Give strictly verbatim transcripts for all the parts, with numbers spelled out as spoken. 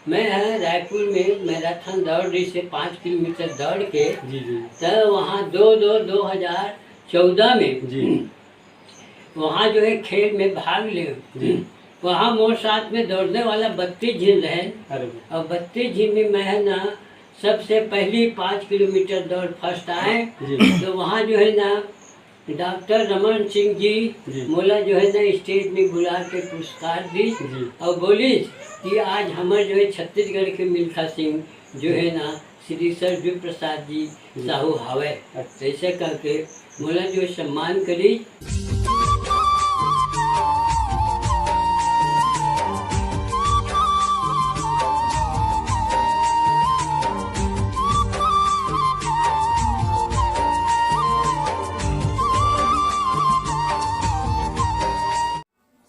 मैं ह रायपुर में मैराथन दौड़ रहिसे, पाँच किलोमीटर दौड़ के, जी, जी। त वहाँ दो दो दो हजार चौदह में जी। वहाँ जो है खेल में भाग ले। जी। वहाँ मोर साथ में दौड़ने वाला बत्तीस झिन रहे। अरे वाह। और बत्तीस झिन में मैं है ना सबसे पहली पाँच किलोमीटर दौड़ फर्स्ट आए। जी। तो वहाँ जो है ना डॉक्टर रमन सिंह जी जी। मोला जो है ना स्टेज में बुला के पुरस्कार दी जी। और बोलिस कि आज हमर जो है छत्तीसगढ़ के मिल्खा सिंह जो जी। है ना श्री सरजू प्रसाद जी जी। साहू हावय। अच्छा। ऐसे करके मोला जो सम्मान करी।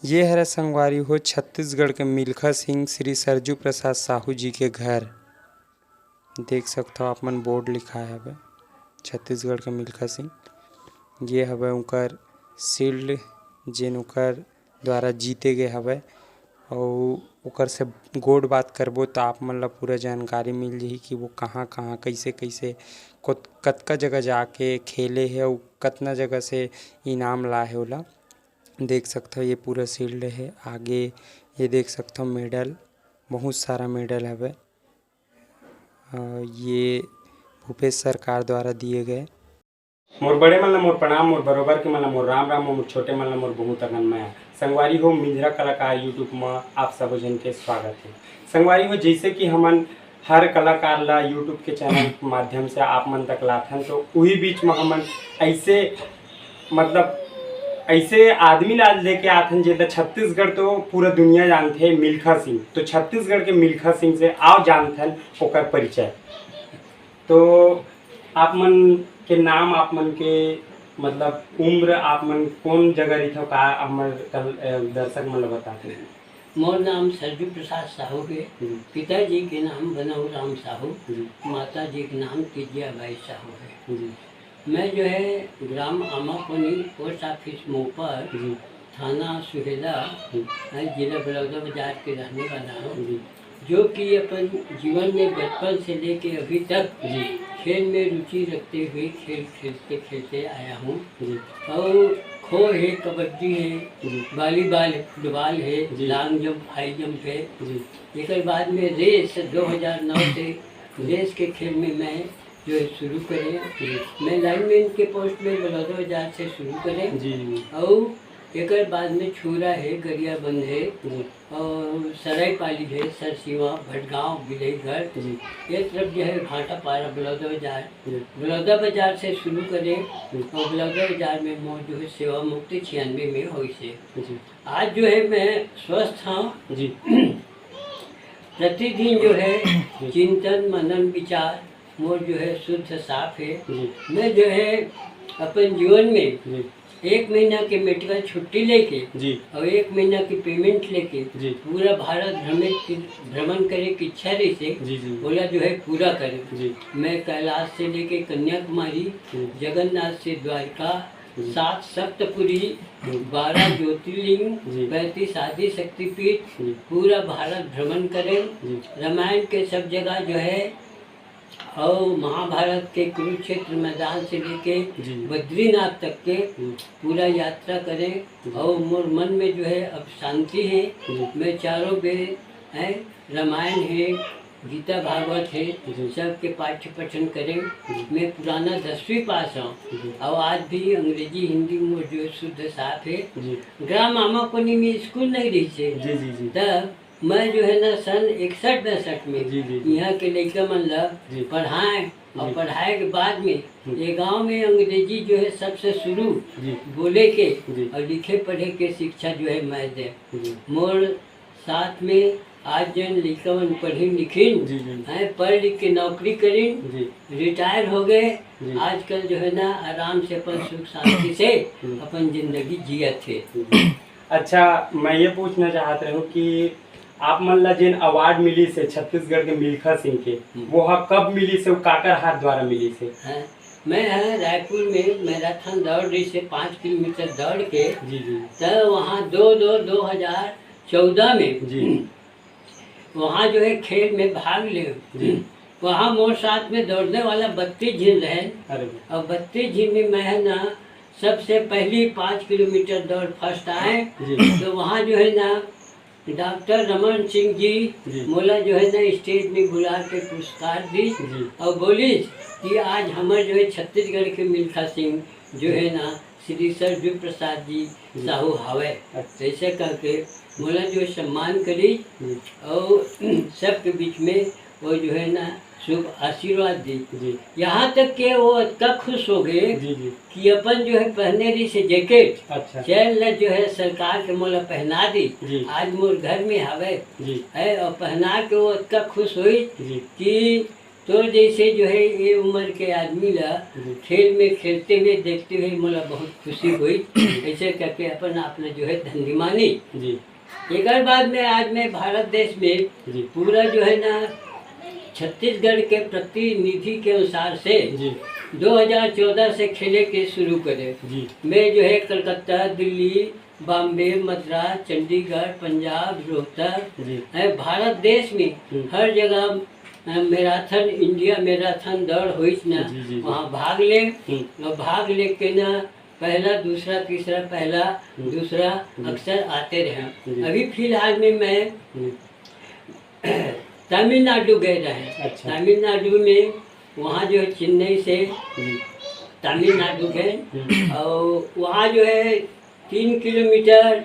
ये हरे संगवारी हो छत्तीसगढ़ के मिल्खा सिंह श्री सरजू प्रसाद साहू जी के घर। देख सकथव आप मन बोर्ड लिखाय हवे छत्तीसगढ़ के मिल्खा सिंह। ये हवे उनकर शील्ड जेन उनकर द्वारा जीते गए हवे। अउ ओकर से गोठ बात करबो त आप मन ला पूरा जानकारी मिल जही कि वो कहाँ-कहाँ, कइसे-कइसे, कोत-, कतका जगह जाके खेले हे अउ कतना जगह से इनाम लाए हे ओला। देख सकथव ये पूरा शील्ड हे। आगे ये देख सकथव मेडल, बहुत सारा मेडल हवे। अ, ये भूपेश सरकार द्वारा दिए गए। मोर बड़े मन ला मोर प्रणाम, मोर बरोबर के मन ला मोर राम राम, मोर छोटे मन ला मोर बहुत अकन मया। संगवारी हो, मिंजरा कलाकार YouTube म आप सबो झन के स्वागत हे। संगवारी हो, जैसे कि हमन हर कलाकार ला YouTube के चैनल के माध्यम से आप मन तक लाथन, तो उही बीच म हमन ऐसे, मतलब, ऐसे आदमी ला आज लेके आथन, जेला छत्तीसगढ़ तो पूरा दुनिया जानथे, मिल्खा सिंह। तो छत्तीसगढ़ के मिल्खा सिंह से आओ जानथन ओकर परिचय। तो आप मन के नाम, आप मन के, मतलब, उम्र, आप मन कौन जगह रहिथव, का हमर कल-, अ, दर्शक मन ल बताते हैं? मोर नाम सरजू प्रसाद साहू हे। जी। पिताजी के नाम बनऊ राम साहू, जी। माता जी के नाम तिजियाबाई साहू हे। जी। मैं जो है ग्राम आमाकोनी, पोस्ट ऑफिस मोपर, जी। थाना सुहेला, जी। मैं जिला बलौदाबाजार के रहने वाला हूँ, जी। जो कि अपन जीवन में बचपन से लेके अभी तक जी। खेल में रुचि रखते हुए खेल खेलते खेलते आया हूँ। जी। और खो है, कबड्डी है, जी। वॉलीबॉल है, फुटबॉल है, जी। लॉन्ग जंप, हाई जंप है। जी। एकर बाद में रेस दो हज़ार नौ से रेस के खेल में मैं जो है शुरू करे। जी। मैं लाइनमैन के पोस्ट में बलौदाबाजार से शुरू करे। जी, जी। और एकर बाद में छुरा है, गरियाबंद है जी। और सरायपाली है, सरसीवा, भटगांव, बिलईगढ़। जी। ये तरफ जो है भाटापारा, बलौदाबाजार। जी। बलौदाबाजार से शुरू करे जी। और बलौदाबाजार में मोर जो है सेवा मुक्ति छियानवे में होइसे। जी। आज जो है मैं स्वस्थ हूँ। जी। प्रतिदिन जो है जी। चिंतन, मनन, विचार मोर जो है शुद्ध साफ है। जी। मैं जो है अपन जीवन में जी। एक महीना के मेडिकल छुट्टी लेके जी। और एक महीना की पेमेंट लेके जी। पूरा भारत भ्रमित की, भ्रमण करे की इच्छा रहिसे जी, जी। ओला जो है पूरा करे। जी। मैं कैलाश से लेके कन्याकुमारी, जी। जगन्नाथ से द्वारका, जी। सात सप्तपुरी, जी। बारह ज्योतिर्लिंग, जी। पैंतीस आदि शक्तिपीठ, जी। पूरा भारत भ्रमण करे। जी। रामायण के सब जगह जो है और महाभारत के कुरुक्षेत्र मैदान से लेके जी। बद्रीनाथ तक के जी। पूरा यात्रा करें जी। और मोर मन में जो है अब शांति है। जी। मैं चारों वेद हैं, रामायण है, गीता भागवत है, जी। सबके पाठ्य पठन करें। जी। मैं पुराना दसवीं पास हूँ जी। और आज भी अंग्रेजी हिंदी में जो शुद्ध साफ है। जी। ग्राम आमाकोनी में स्कूल नहीं रहिसे जी, जी, जी। तब मैं जो है ना सन इकसठ बासठ में जी, जी, जी। यहाँ के लइका मन ला जी। पढ़ाए और जी। पढ़ाए के बाद में हम्म। ये गांव में अंग्रेजी जो है सबसे शुरू जी। बोले के जी। और लिखे पढ़े के शिक्षा जो है मैं दे। जी। मोर साथ में आज जन लइका मन पढ़िन लिखिन जी, जी। हैं, पढ़ लिख के नौकरी करिन, जी। रिटायर हो गए। जी। आजकल जो है ना आराम से अपन सुख शांति से जी। अपन जिंदगी जियत हे। जी। अच्छा, मैं ये पूछना चाहत रहूं कि आप मन ला जेन अवार्ड मिलिस हे छत्तीसगढ़ के मिल्खा सिंह के, हम्म। वो ह कब मिलिस हे, काकर हाथ द्वारा मिलिस हे? हैं, मैं ह रायपुर में मैराथन दौड़ रहिसे पाँच किलोमीटर दौड़ के, जी, जी। त वहाँ दो दो दो हजार चौदह में जी। वहाँ जो है खेल में भाग ले। जी। वहाँ मोर साथ में दौड़ने वाला बत्तीस झिन रहे। अरे वाह। और बत्तीस झिन में मैं है ना, सबसे पहली पाँच किलोमीटर दौड़ फर्स्ट आए। जी। तो वहाँ जो है ना, डॉक्टर रमन सिंह जी जी। मोला जो है ना, स्टेज में बुला के पुरस्कार दी जी। और बोलिस कि आज हमर जो है छत्तीसगढ़ के मिल्खा सिंह जो जी। है ना, श्री सरजू प्रसाद जी जी। साहू हवे। अच्छा। ऐसे करके मोला जो सम्मान करी जी। और सबके बीच में वो जो है ना, शुभ आशीर्वाद दी। जी। यहाँ तक के वो इतना खुश हो गए जी, जी। कि अपन जो है पहने रही से जैकेट, अच्छा। चैन ला जो है सरकार के मोला पहना दी। जी। आज मोर घर में हवे जी। है और पहना के वो इतना खुश हुई जी। कि तोर जैसे जो है ये उम्र के आदमी ला जी। खेल में खेलते हुए देखते हुए मोला बहुत खुशी हुई। ऐसे करके अपन आप ला जो है धन्य मानी। जी। एकर बाद में आज मैं भारत देश में जी। पूरा जो है ना, छत्तीसगढ़ के प्रतिनिधि के अनुसार से जी। दो हज़ार चौदह से खेले के शुरू करे। जी। मैं जो है कलकत्ता, दिल्ली, बॉम्बे, मद्रास, चंडीगढ़, पंजाब, रोहतक, जी। है भारत देश में हम्म। हर जगह, अ, मैराथन, इंडिया मैराथन दौड़ होइस ना, जी, जी, जी। वहाँ भाग ले हम्म। और भाग लेके ना पहला, दूसरा, तीसरा, पहला, हम्म। दूसरा हम्म। अक्सर आते रहे। जी। अभी फिलहाल में मैं हम्म। तमिलनाडु गए रहे। अच्छा। तमिलनाडु में वहाँ जो है चेन्नई से जी। तमिलनाडु गए हम्म। और वहाँ जो है तीन किलोमीटर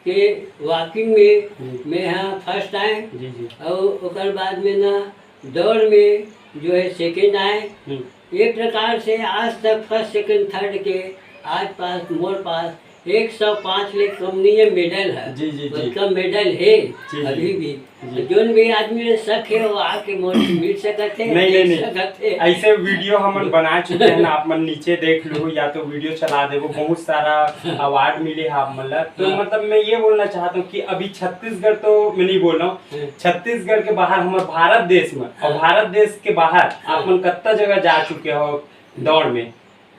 के वॉकिंग में जी। मैं यहाँ फर्स्ट आए जी, जी। और ओकर बाद में ना दौड़ में जो है सेकंड आए। हम्म। ये प्रकार से आज तक फर्स्ट, सेकंड, थर्ड के आज पास, मोर पास एक सौ पाँच ले कम नहीं है मेडल है। जी, जी, जी। उसका मेडल है जी, जी। अभी भी। जी। जोन भी आदमी ले शक है, वो आके मोर से मिल सकत है, नहीं, नहीं, देख नहीं। सकत है। ऐसे वीडियो हमन बना चुके हैं ना, आप मन नीचे देख लो या तो वीडियो चला देबो, बहुत सारा अवार्ड मिले हैं आप मन ला। तो हाँ। मतलब मैं ये बोलना चाहता हूँ कि अभी छत्तीसगढ़ तो मैं नहीं बोल रहा हूँ, हम्म। छत्तीसगढ़ के बाहर हमारे भारत देश में और हाँ। भारत देश के बाहर हाँ। आप मन कत्ता जगह जा चुके हो दौड़ में?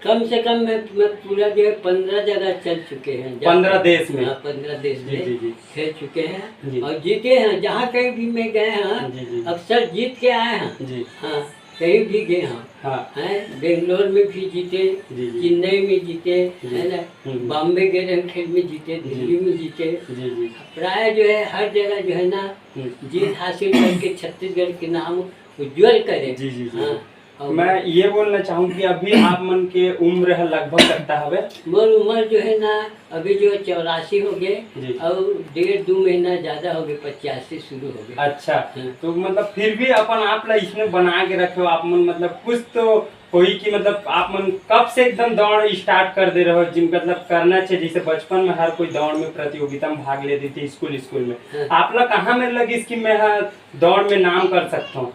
कम से कम मैं, मैं पूरा जो है पन्द्रह जगह चल चुके हैं, जा पंद्रह देश में? हाँ, पन्द्रह देश जी, में जी, जी। खेल चुके हैं जी। और जीते हैं। जहाँ कहीं भी मैं गए हैं, जी, जी। अक्सर जीत के आए हैं। जी। हाँ, कहीं भी गए हैं। हाँ। हैं, बेंगलोर में भी जीते, जी, जी। चेन्नई में जीते, जी। है ना? हम्म। बॉम्बे गए रहे, खेल में जीते, जी। दिल्ली में जीते। जी, जी। प्राय जो है हर जगह जो है ना, हम्म। जीत हासिल करके छत्तीसगढ़ के नाम उज्जवल करे। जी, जी, जी। हाँ। और मैं ये बोलना चाहूँ कि अभी आप मन के उम्र है लगभग कितना हवे? मोर उम्र जो है ना, अभी जो चौरासी हो गए जी। और डेढ़ दो महीना ज्यादा हो गए, पचासी शुरू हो गए। अच्छा, हाँ। तो मतलब फिर भी अपन आप ला इसमें बना के रखे हो आप मन, मतलब कुछ तो होई कि मतलब आप मन कब से एकदम दौड़ स्टार्ट कर दे रहे हो, जिन मतलब करना चाहिए, जैसे बचपन में हर कोई दौड़ में प्रतियोगिता में भाग लेती थी स्कूल स्कूल में, हाँ। आप ला कहाँ में लगी कि मैं हाँ दौड़ में नाम कर सकता हूँ?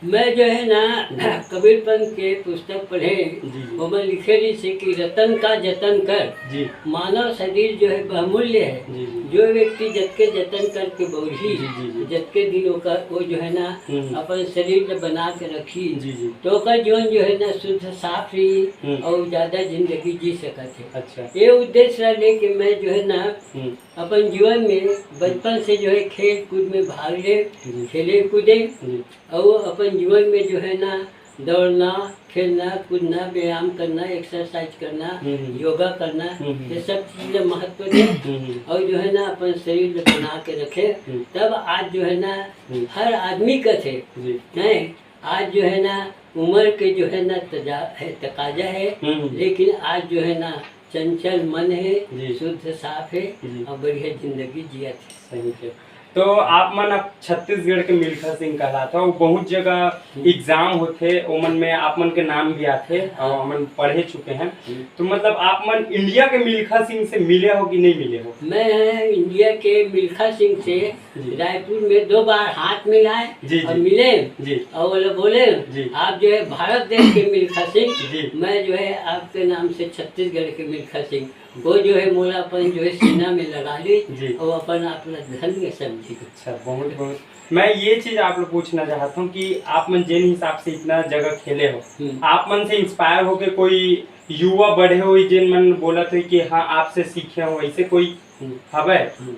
मैं जो है ना, कबीर पंत के पुस्तक पढ़े, जी, जी। ओमा लिखे रहिस हे कि रतन का जतन कर, जी। मानव शरीर जो है बहुमूल्य है। जी, जी। जो व्यक्ति जतके जतन करके बउरही, जी, जी, जी। जतके दिन ओकर, वो जो है ना, हम्म। अपन शरीर ल बना के रखही, जी, जी। तो ओकर जीवन जो है ना शुद्ध साफ रही हम्म। और ज्यादा जिंदगी जी सकत है। अच्छा। ये उद्देश्य ला लेके मैं जो है ना, हम्म। अपन जीवन में बचपन से जो है खेल कूद में भाग ले, जी। खेले कूदे जी। और अपन जीवन में जो है ना दौड़ना, खेलना, कूदना, व्यायाम करना, एक्सरसाइज करना, हम्म, हम्म। योगा करना, हम्म, हम्म। ये सब चीज ला महत्व दे हम्म, हम्म। और जो है ना अपन शरीर ला बना के रखे, हम्म। तब आज जो है ना हम्म। हर आदमी कथे, जी। हैं, आज जो है ना उम्र के जो है ना तजा-, है, तकाजा है, हम्म। लेकिन आज जो है ना चंचल मन है, जी। शुद्ध साफ है जी। और बढ़िया जिंदगी जियत है। सही है। तो आप मन अब छत्तीसगढ़ के मिल्खा सिंह कहलात हो, बहुत जगह हम्म। एग्जाम होथे, ओमन में आप मन के नाम भी आथे हाँ। और हमन पढ़े चुके हैं। हम्म। तो मतलब आप मन इंडिया के मिल्खा सिंह से मिले हो कि नहीं मिले हो? मैं इंडिया के मिल्खा सिंह से जी। रायपुर में दो बार हाथ मिलाए जी, और जी। मिले जी। और बोले, बोले, जी। "आप जो है भारत देश के मिल्खा सिंह, जी। मैं जो है आपके नाम से छत्तीसगढ़ के मिल्खा सिंह।" वो जो है मोला अपन जो है सीना में लगा ली जी। और अपन आप ला धन्य समझी। अच्छा, बहुत, बहुत। मैं ये चीज आप लोग पूछना चाहता हूँ कि आप मन जिन हिसाब से इतना जगह खेले हो, हम्म। आप मन से इंस्पायर होके कोई युवा बढ़े हुए जिन मन बोलत हो कि हाँ, आपसे सीखे हो, ऐसे कोई हम्म। हवे? हम्म।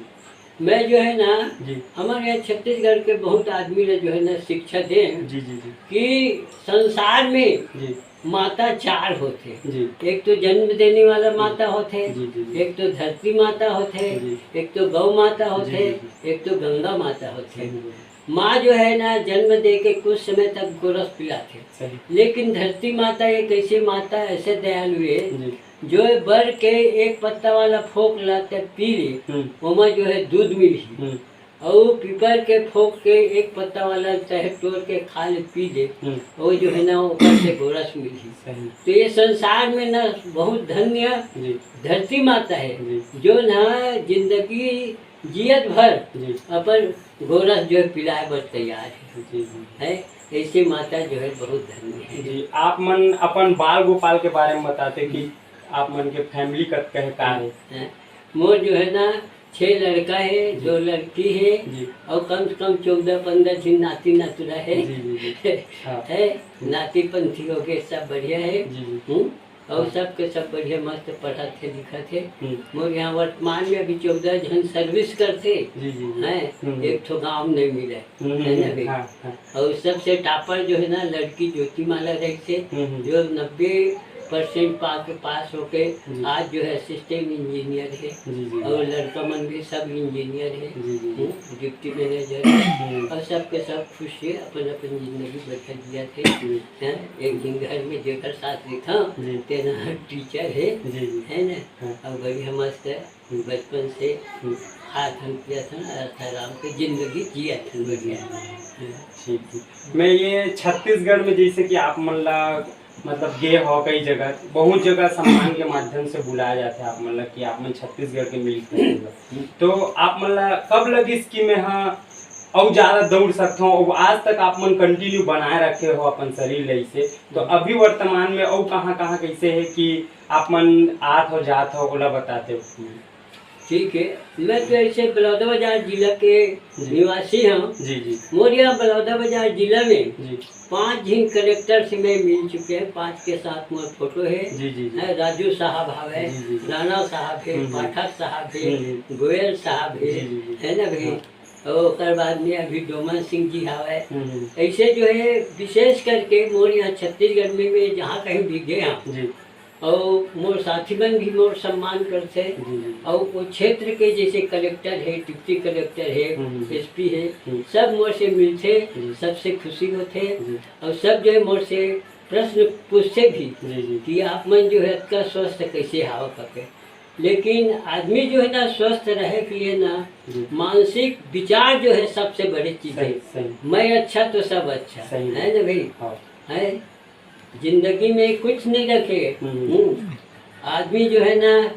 मैं जो है ना, जी। हमारे यहाँ छत्तीसगढ़ के बहुत आदमी ने जो है ना शिक्षा दे जी, जी, जी। कि संसार में जी। माता चार होथे। जी। एक तो जन्म देने वाला माता होथे, जी, जी, जी। एक तो धरती माता होथे, जी। एक तो गौ माता जी, होथे, जी, जी। एक तो गंगा माता होथे। सही बोले। माँ जो है ना, जन्म दे के कुछ समय तक गोरस पिलाथे, सही। लेकिन धरती माता एक ऐसी माता, ऐसे दयालु है, जी। जो बर के एक पत्ता वाला फोक ला ते पी ले, हम्म। ओमा जो है दूध मिलही। हम्म। अउ पीपर के फोक के एक पत्ता वाला चाहे तोड़ के खा ले, पी ले, हम्म। वो जो है ना, ओकर से गोरस मिलही। सही। तो ये संसार में ना बहुत धन्य जी। धरती माता है, जी। जो ना जिंदगी जियत भर जी। अपन गोरस जो है पिलाए बर तैयार है। जी, जी। है, ऐसे माता जो है बहुत धन्य है। जी, आप मन अपन बाल गोपाल के बारे में बताते कि हम्म। आप मन के family कतका है, का है? हैं? मोर जो है ना, छह लड़का है, जी। दो लड़की है, जी। और कम से कम चौदह पन्द्रह झिन नाती नातुरा है। जी, जी, जी। हाँ। है, हम्म। नाती पंथी हो गए, सब बढ़िया है। जी, जी। हम्म? और हाँ। सबके सब बढ़िया मस्त पढ़त हे, लिखत हे। हम्म। मोर यहाँ वर्तमान में अभी चौदह झन service करथे। जी, जी, जी। हैं, हम्म, हम्म। एक ठो गाँव नहीं मिले, हम्म, है ना हम्म, भाई? हाँ, हाँ। और सबसे topper जो है ना, लड़की ज्योतिमाला रहिस हे, हम्म, हम्म। जो नब्बे percent पा के पास होके जी। आज जो है assistant engineer है। जी, जी, जी। और लड़का मन भी सब engineer है। जी, जी, जी। हम्म, deputy manager है। हम्म। और सबके सब खुश है, अपन अपन जिंदगी बढ़िया जियत हे। जी। हैं, एक झिन घर में जेकर सास देखा, जी। तेना teacher है, जी, जी। है ना? हाँ। और बढ़िया मस्त है, हम्म। बचपन से हम्म। खात हन, पियत हन, और आराम से जिंदगी जियत हन, बढ़िया। हम्म। हाँ। ठीक, ठीक। मैं ये छत्तीसगढ़ में जैसे कि आप मन ला, मतलब, गे हो कई जगह, बहुत जगह सम्मान के माध्यम से बुलाया जाता है आप मन ला कि आप मन छत्तीसगढ़ के मिल्खा सिंह हो। हम्म। तो आप मन ला कब लगिस कि मैं, हाँ, अउ ज्यादा दौड़ सकथव, अउ आज तक आप मन continue बनाए रखे हो अपन शरीर ला इसे। तो हम्म। अभी वर्तमान में अउ कहाँ-कहाँ कैसे है कि आप मन आत हो, जात हो, ओला बताते हो? हम्म। ठीक है, मैं तो ऐसे बलौदाबाजार जिला के जी। निवासी हूँ। जी, जी। मोर यहाँ बलौदाबाजार जिला में जी। पांच झिन कलेक्टर से मैं मिल चुके हैं, पांच के साथ मोर फोटो है। जी, जी, जी। हैं, राजू साहब हवे, जी, जी, जी। राणा साहब है, हम्म, हम्म। पाठक साहब है, हम्म, हम्म। गोयल साहब है, जी, जी, जी। है ना भाई? हाँ। और ओकर बाद में अभी डोमन सिंह जी हवे। हम्म, हम्म। ऐसे जो है, विशेष करके मोर यहाँ छत्तीसगढ़ में मैं जहाँ कहीं भी गए हूँ, जी। और मोर साथी मन भी मोर सम्मान करथे। जी, जी। और वो क्षेत्र के जैसे कलेक्टर है, डिप्टी कलेक्टर है, हम्म, हम्म। एसपी है, हम्म। सब मोर से मिलथे, जी। सबसे खुशी होथे। जी। और सब जो है मोर से प्रश्न पूछथे भी जी, जी। कि आप मन जो है अतका स्वस्थ कैसे हाव करके। लेकिन आदमी जो है ना, स्वस्थ रहे के लिए ना, जी। मानसिक विचार जो है सबसे बड़ी चीज सही, है। सही। मैं अच्छा तो सब अच्छा, सही। है ना भाई? हाँ। है, जिंदगी में कुछ नहीं रखे। हम्म। हम्म। आदमी जो है ना,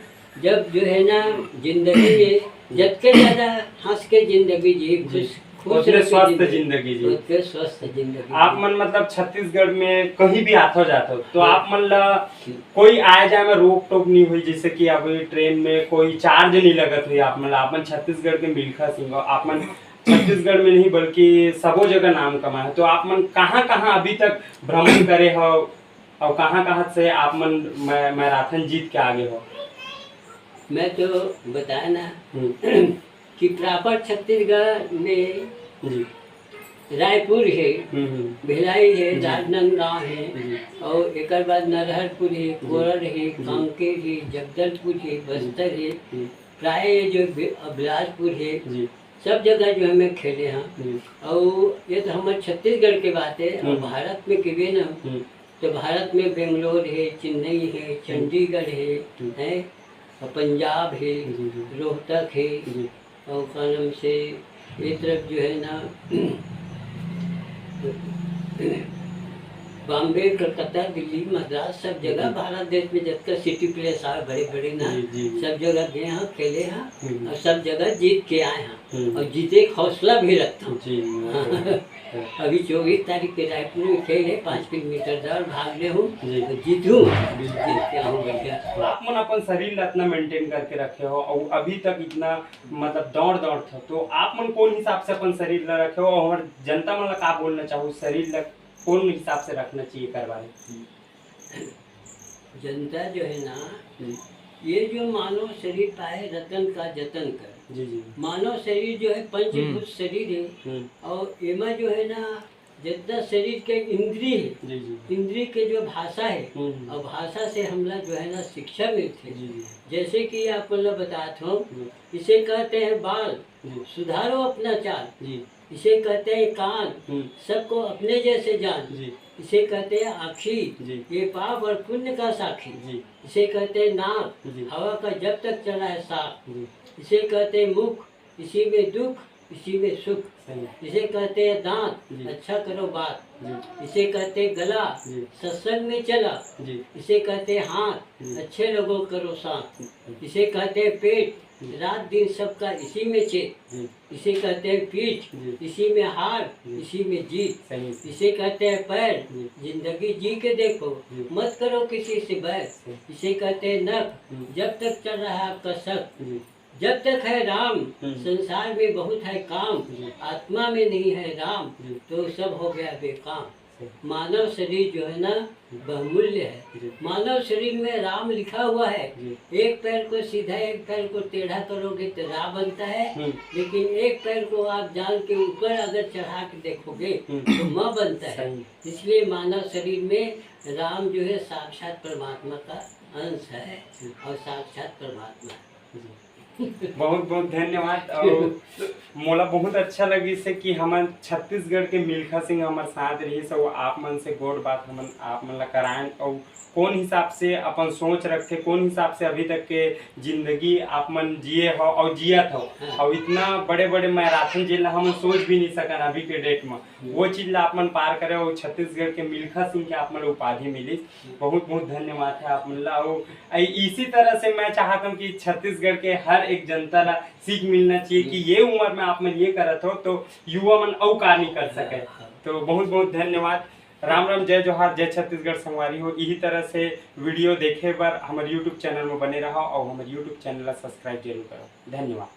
जब जो है ना, जिंदगी में जतके ज्यादा हंस के जिंदगी जी, जी। खुश, खुश उतने रह के स्वस्थ जिंदगी, जिंदगी जी। उतने स्वस्थ जिंदगी आप जी। मन, मतलब, छत्तीसगढ़ में कहीं भी आथो जाथो, तो हाँ। आप मन ला जी। कोई आए जाए में रोक टोक नहीं हुई, जैसे कि अभी ट्रेन में कोई charge नहीं लगत हुई आप मन ला, आप मन छत्तीसगढ़ के मिल्खा सिंह हो, आप मन छत्तीसगढ़ में नहीं बल्कि सबो जगह नाम कमाए हो। तो आप मन कहाँ-कहाँ अभी तक भ्रमण करे हो और कहाँ-कहाँ से आप मन मै-, मैराथन जीत के आगे हो? मैं तो बताया ना हम्म। कि proper छत्तीसगढ़ में जी। रायपुर है, हम्म, हम्म। भिलाई है, जी। राजनांदगांव है जी। और एकर बाद नरहरपुर है, जी। कोरर है, जी। कांकेर है, जगदलपुर है, जी। बस्तर है, जी। प्राय ये जो बि-, बिलासपुर है, जी। सब जगह जो है मैं खेले हँव। हम्म। अउ ये तो हमर छत्तीसगढ़ के बात है, अउ हम्म। भारत में कहिबे ना, हम्म। तो भारत में बेंगलोर है, चेन्नई है, हम्म। चंडीगढ़ है, हम्म। हैं, अउ पंजाब है, जी, जी। रोहतक है, जी। अउ का नाम से ये तरफ जो है ना, बॉम्बे, कलकत्ता, दिल्ली, मद्रास, सब जगह हम्म। भारत देश में जतका city place आवे बड़े-बड़े ना, जी, जी, जी। सब जगह गए हँव, खेले हँव, हम्म। अउ सब जगह जीत के आए हँव। हम्म। अउ जीते के हौसला भी रखत हँव। जी, हाँ। हाँ। अभी चौबीस तारीख के रायपुर में खेल है, पाँच किलोमीटर दौड़ भाग ले हूँ, जी। अउ जीतहूँ, बिल्कुल। जीत के आऊँ बढ़िया। आप मन अपन शरीर ला इतना maintain करके रखे हो अउ अभी तक इतना, मतलब, दौड़ दौड़त हो, तो आप मन कौन हिसाब से अपन शरीर ला रखे हो अउ जनता मन ला का बोलना चाहो, शरीर ला कौन हिसाब से रखना चाहिए, एकर बारे में? जनता जो है ना, हम्म। ये जो मानव शरीर पाए रतन का जतन कर, जी जी। मानव शरीर जो है पंचभूत शरीर है। हम्म। और एमा जो है ना, जितना शरीर के इंद्री है, जी जी। इंद्री के जो भाषा है, हम्म। और भाषा से हमला जो है ना शिक्षा मिलथे। जी जी। जैसे कि आप मतलब बतात हो, जी इसे कहते हैं बाल, जी। सुधारो अपना चाल। जी। इसे कहते हैं कान, हम्म। सबको अपने जैसे जान। जी इसे कहते हैं आँखी, जी। ये पाप और पुण्य का साखी। जी इसे कहते हैं नाक, जी। हवा का जब तक चला है साथ। जी। इसे कहते हैं मुख, इसी में दुख, इसी में सुख। सही। इसे कहते हैं दांत, जी। अच्छा करो बात। जी इसे कहते हैं गला, जी। सत्संग में चला। जी। इसे कहते हैं हाथ, जी। अच्छे लोगों करो साथ। इसे कहते हैं पेट, रात दिन सबका इसी में चेत। जी इसे कहते हैं पीठ, जी। इसी में हार, जी। इसी में जीत। सही। इसे कहते हैं पैर, जी। जिंदगी जी के देखो, जी। मत करो किसी से बैर। सही। इसे कहते हैं नख, हम्म। जब तक चल रहा है आपका सक। जी जब तक है राम, हम्म। संसार में बहुत है काम, जी। आत्मा में नहीं है राम, जी। तो सब हो गया बेकाम। सही। मानव शरीर जो है ना, बहुमूल्य है। जी। मानव शरीर में राम लिखा हुआ है। जी एक पैर को सीधा, एक पैर को टेढ़ा करोगे तो रा बनता है, हम्म। लेकिन एक पैर को आप जान के ऊपर अगर चढ़ा के देखोगे हम्म। तो म बनता है। सही। इसलिए मानव शरीर में राम जो है साक्षात परमात्मा का अंश है जी। और साक्षात परमात्मा है। जी। बहुत बहुत धन्यवाद। और मोला बहुत अच्छा लगिस हे कि हमन छत्तीसगढ़ के मिल्खा सिंह हमर साथ रहिस, और आप मन से गोठ बात हमन आप मन ला करायन, और कौन हिसाब से अपन सोच रखथे, कौन हिसाब से अभी तक के जिंदगी आप मन जिए हो और जियत हो, हाँ। और इतना बड़े बड़े मैराथन जेन ला हमन सोच भी नहीं सकन अभी के डेट में, वो चीज ला आप मन पार करे, और छत्तीसगढ़ के मिल्खा सिंह के आप मन ला उपाधि मिलिस। बहुत बहुत धन्यवाद है आप मन ला। और इसी तरह से मैं चाहत हूँ कि छत्तीसगढ़ के हर एक जनता ला सीख मिलना चाहिए कि ये उम्र में आप मन ये करत हो तो युवा मन अउ का नहीं कर सके। तो बहुत बहुत धन्यवाद। राम राम, जय जोहार, जय छत्तीसगढ़ संगवारी हो। इही तरह से वीडियो देखे बर हमर YouTube चैनल में बने रहो और हमर YouTube चैनल ला सब्सक्राइब जरूर करो। धन्यवाद।